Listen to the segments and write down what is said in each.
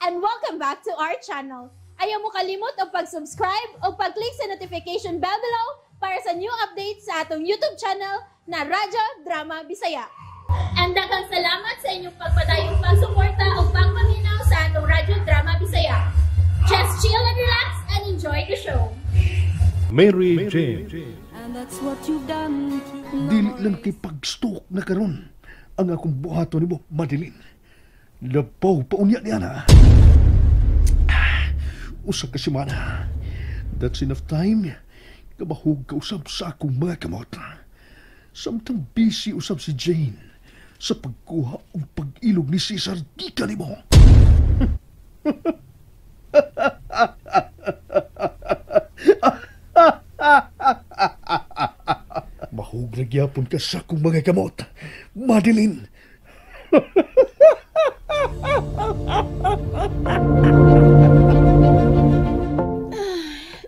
And welcome back to our channel. Ayaw mo kalimot og pag-subscribe o pag-click sa notification bell below para sa new updates sa atong YouTube channel na Radyo Drama Bisaya. And daghang salamat sa inyong pagpadayong pagsuporta o pagpaminaw sa atong Radyo Drama Bisaya. Just chill and relax and enjoy the show. Mary Jane. And that's what you've done to Dili lang kay pag-stalk na karon ang akong buhaton nimo, Madeline. Labaw pa unya niya na. 1 ka semana. That's enough time. Kabahog ka usab sa akong mga kamot. Samtang busy usab si Jane sa pagkuha og pag-ilog ni Cesar gikan nimo. Mahug na gyapon ka sa akong mga kamot, Madeline.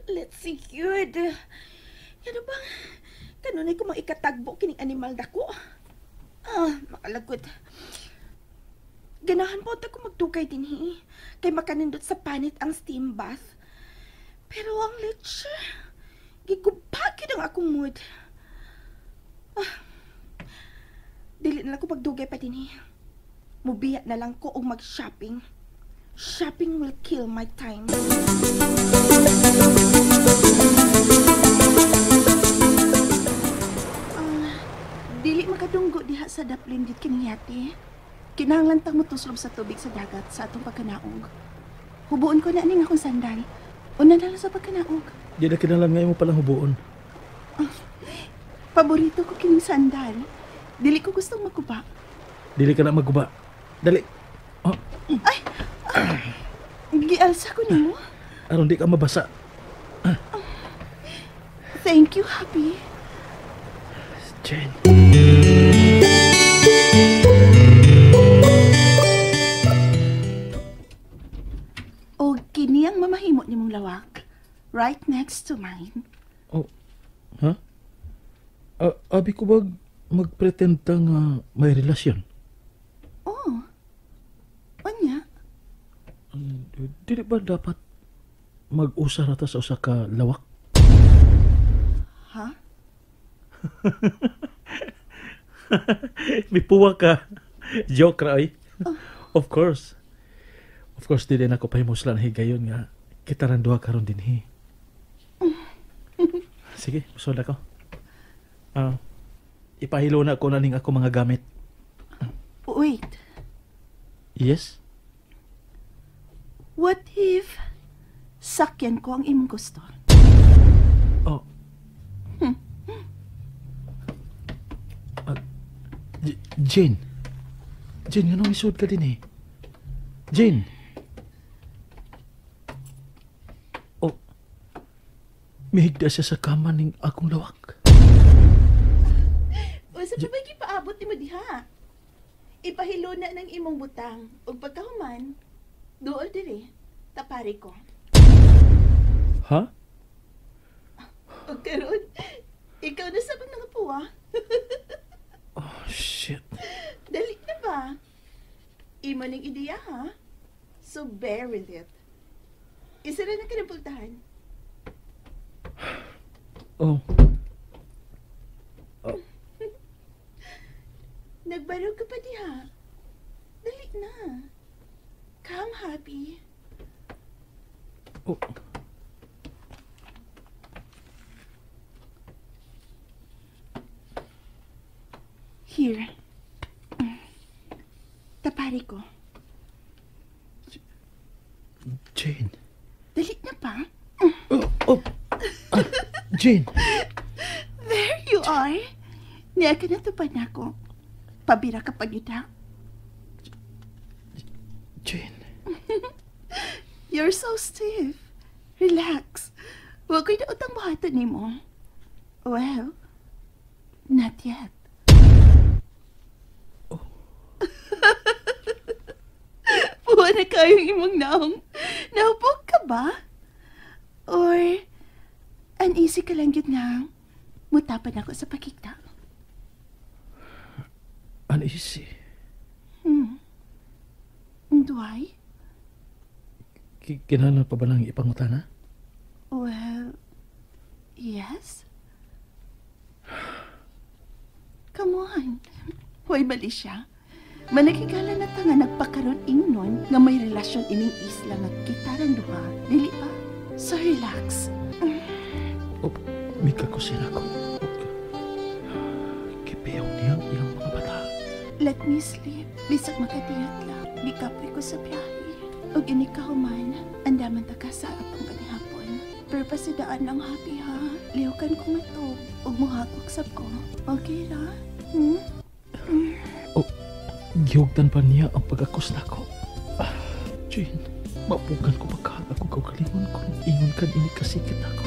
Let's see, good. Ano bang, kanunay ko maikatagbo kining animal dako. Ah, makalagot. Ganahan po ako magdugay dinhi. Kay makanindot sa panit ang steam bath. Pero ang leche, gigubagid ang akong mood. Ah, dili na lang ko magdugay pa dinhi. Mubiya na lang ko og mag-shopping. Shopping will kill my time. Dili makadunggo diha sa daplin gid kining yate. Kinahanglan tang motuslob sa tubig sa dagat sa atong pagkanaog. Hubuon ko na ning akong sandal. Una na lang sa pagkanaog. Di na kinahanglan nga imo palang hubuon. Paborito ko kining sandal. Dili ko gustong maguba. Dili ka na maguba. Dali. Oh. Ay! Gialsa ko nimo. Aron di ka mabasa. Thank you, Happy. Jane. O kini ang mamahimo nimong lawak. Right next to mine. Oh. Ha? Abi ko ba magpretend ta nga may relasyon? Oh. Unya? Dili ba dapat mag-usa ra ta sa usa ka lawak? Ha? Mipuwa ka. Joke ra oy. Oh. Of course. Of course, dili na ko pahimuslan higayon nga kita ran duha karon dinhi. Sige, musod ako. Ipahilo na ko na ning ako mga gamit. Wait. Yes? What if sakyan ko ang imong gusto? Oh. Jane. Jane, anong isod ka din eh? Jane. Oh. Mihigda siya sa kama ning akong lawak. Usa pa ba gipaabot nimo diha? Ipahilo na ng imong butang ug pagkahuman, duol diri, tapari ko. Ha? Ug karon, ikaw na sa mga puwa. Oh, shit. Dali na ba? Imo ning ideya, ha? So bear with it. Isa na ng kinampultahan. Oh. Oh. Nagbarog ka pa diha. Dali na. Come, Happy. Oh. Here. Tapari ko. Jane. Dali na pa. Oh, oh. Jane. There you are. Niya ka na tupad na ako. Pabira ka pag yuta. Jane. You're so stiff. Relax. Huwag ko'y nautang buhatan nimo. Well, not yet. Oh. Buwan na kayong imong naong. Nahubog ka ba? Or, uneasy ka lang yun nga. Mutapan ako sa pakita. Uneasy? And why? Kinahanglan pa ba nang ipangutana? Well, yes. Come on. Hoy, mali siya. Manakigala na ta nga nagpakaroon ingnon nga may relasyon ining isla nga kitarang duha. Dili ba? So relax. Oh, mikakusin ako. Kipiyaw niya ang iyang mga bata. Let me sleep. Bisag makadiyot lang. Gikapoy ko sa biyahe. Og inikaw man, andaman ta ka sa atong kanihapon. Pero pasidaan lang happy ha. Lihukan ko matog. Og muhagok sab ko. Okay ra? Hmm? Oh, gihugtan pa niya ang pag-akos nako. Jane, mapugan ko pagkahag akong kaugalingon kung ingon kan ini kasikit ako.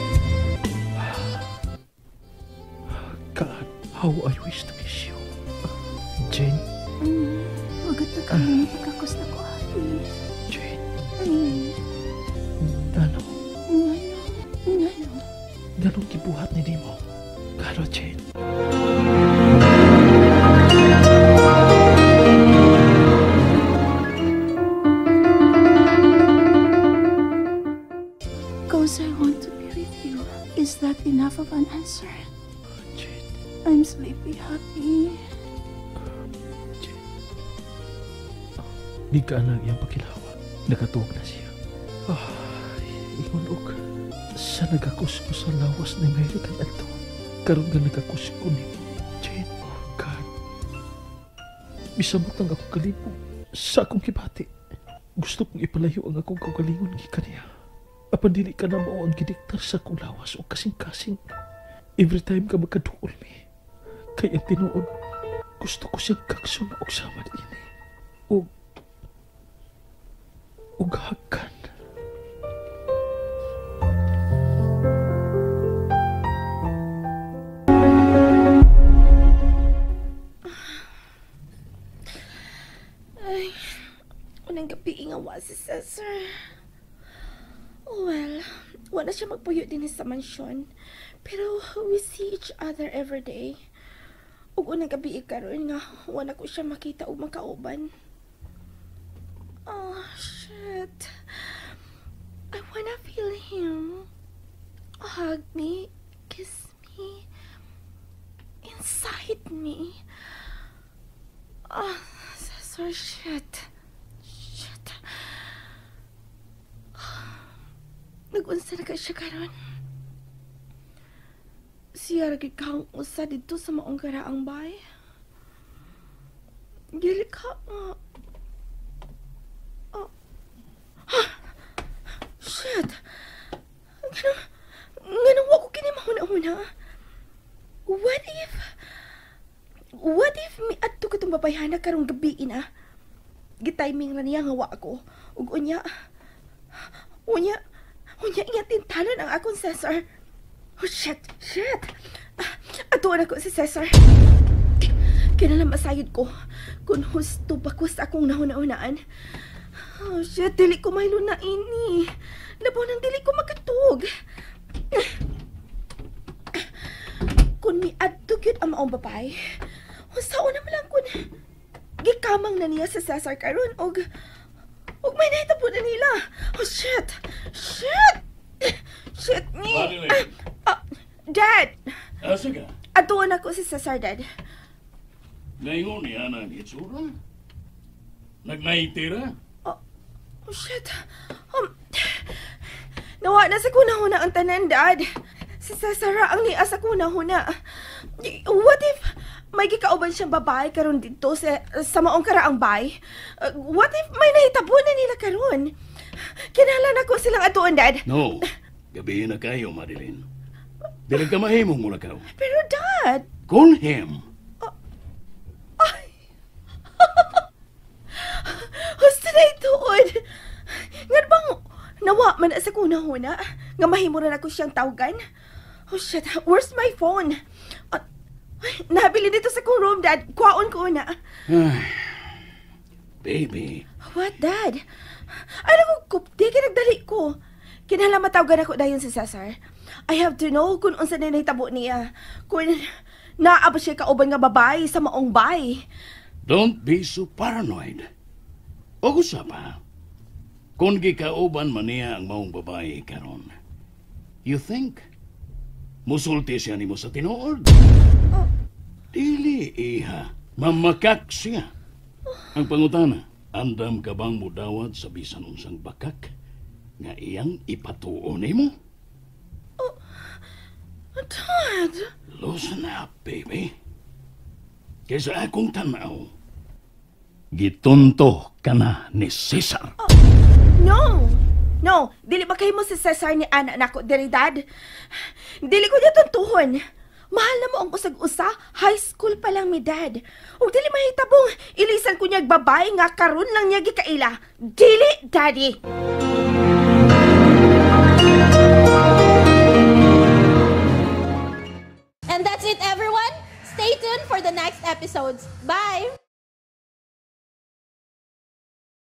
God, how I wish to kiss you. Jane? Hugot na kami pagkakos na ko, happy. Jane? Ngano? Ngano? Ngano? Ngano gibuhat ni nimo? Karo, Jane? Because I want to be with you. Is that enough of an answer? Jane. I'm sleepy, happy. Jane. Bigka na iyang pakilawa. Nakatuog na siya. Ingon og sa nagakus ko sa lawas ni Mary kan adto. Karon nga nagakus ko nimo. Jane, oh God. Bisamot ang akong kalibo sa akong kibati. Gusto kong ipalayo ang akong kaugalingon gikan niya. Apan dili ka na mao ang gidiktar sa akong lawas o kasing-kasing. Every time ka magkaduol mi, kay ang tinuod, gusto ko siyang kaksun og sama ini. Og hakan. Ay, unang gabi nga wa si Cesar. Well, wala siya magpuyo din sa mansyon. Pero we see each other every day. Ug unang gabi karon nga wala ko siya makita ug makauban. Oh, shit. I wanna feel him. Hug me, kiss me, inside me. Oh, Cesar, shit. Shit. Nag-unsa na ka siya karon. Siya ra gyud kang usa didto sa maong karaang bay. Dili ka nga. Oh. Shit. Ganun wa ko kini mahuna-huna. What if miadto katong babayhana karong gabi ina? Gitiming ra niya nga wa ako. Ug unya nga tintalan ang akong Cesar. Oh, shit! Shit! Atuan ako si Cesar. Kinala masayod ko kung husto ba ko sa akong nahuna-hunaan. Oh, shit! Dili ko mahilo na ini. Labaw nang dili ko makatug. Kung miadto gyud ang maong babae, unsaon naman lang kun gikamang na niya sa Cesar karon og may nahitabo na nila. Oh, shit! Shit! Shit ni! Dad! Asa ka? Atuan ako si Cesar, Dad. Ngayon niya na ang itsura? Nagnaitira? Oh, shit. Nawa na sa kunahuna ang tanan, Dad. Si Cesar ang niya sa kunahuna. What if may gikauban siyang babae karon dito sa maong karaang bay? What if may nahitabo na nila karon? Kinahanglan ako silang atuan, Dad. No. Gabi na kayo, Madeline. Dili ka mahimong muna ka. Pero, Dad... Call him. Ay! Husto na ituod. Nga bang nawa man sa kunahuna? Nga mahimo na ako siyang tawagan? Oh, shit. Where's my phone? Nabili dito sa kong room, Dad. Kwaon ko na. Baby. What, Dad? Ano ko, kupti, kinagdali ko. Kinahanglan matawagan ako dayon si Cesar. I have to know kung unsa na nahitabo niya. Kung naa ba siya kauban nga babae sa maong bay. Don't be so paranoid. O usa pa, Kung gikauban man niya ang maong babae karon, you think musulti siya nimo sa tinuod? Dili, iha. Mamakak siya. Ang pangutana, andam ka bang mudawat sa bisan unsang bakak nga iyang ipatuo nimo? Dad! Loosen up, baby. Kaysa akong tanaw, gitunto ka na ni Cesar. No! No! Dili ba kayo mo si Cesar ni Ana nako diri, Dad? Dili ko niya tuntuhon. Mahal na mo ang usag-usa, high school pa lang mi, Dad. Ug dili mahitabong ilisan ko niya babae nga karon lang niya gikaila. Dili, Daddy! And that's it, everyone. Stay tuned for the next episodes. Bye!